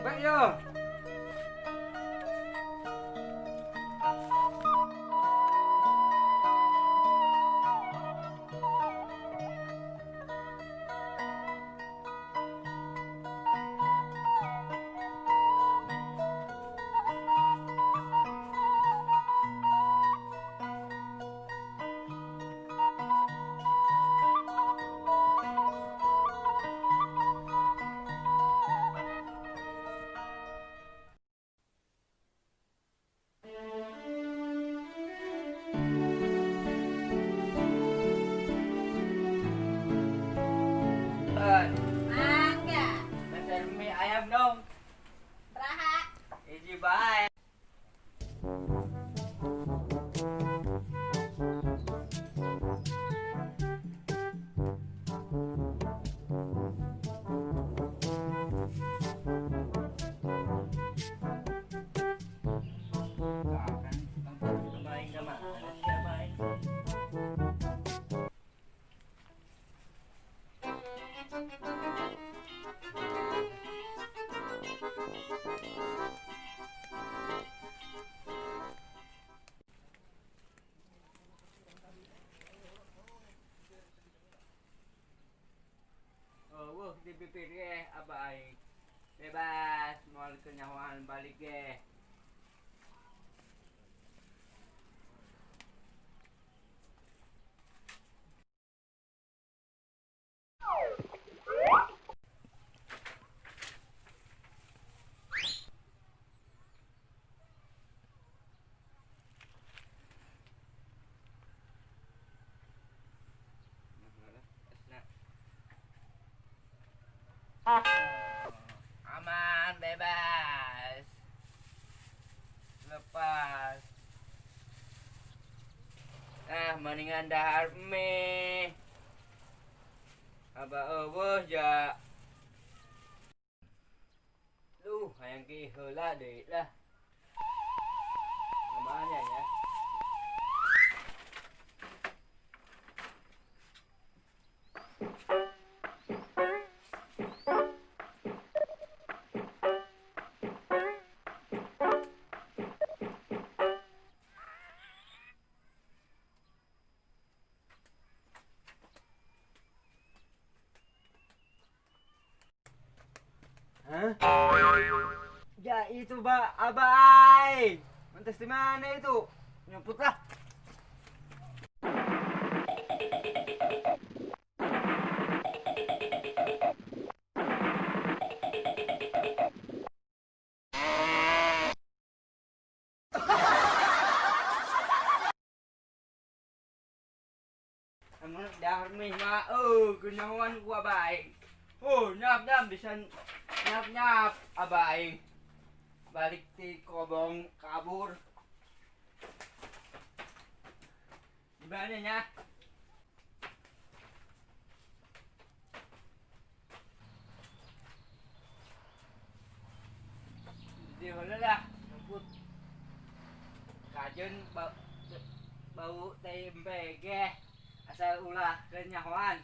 Tempe yo. Mangga. Pesan mie ayam dong. Beraha. Hiji bae. Oh, di bibir ge apa aing. Bebas, moal kenyahoan balik ge. Aman, bebas. Lepas. Ah, mendingan dahar mie. Aba eueuh ja. Duh, hayang ki heula deui lah. Kemana ya? Hah? Ya itu ba, abai. Mantas di mana itu? Nyumput lah. Emang dahar mie mah, oh, kenyawan gua baik. Oh, nyap nyap bisa nyap nyap abai. Balik ti kobong kabur. Gimana nya? Di heula lah, nyumput. Kajeun bau tempe ge asal ulah kenyahoan.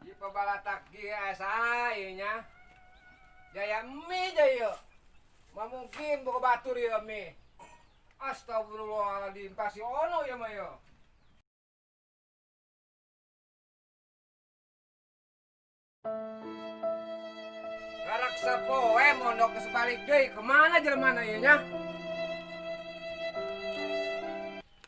Di pabalatak asa ieu nya. Jaya mie jaya. Ma mungkin boga batur ieu mie. Astagfirullahaladzim, pasti ono ya mah ya. Karak sapoe mondok ke sebalik deui, kemana jelema ieu nya?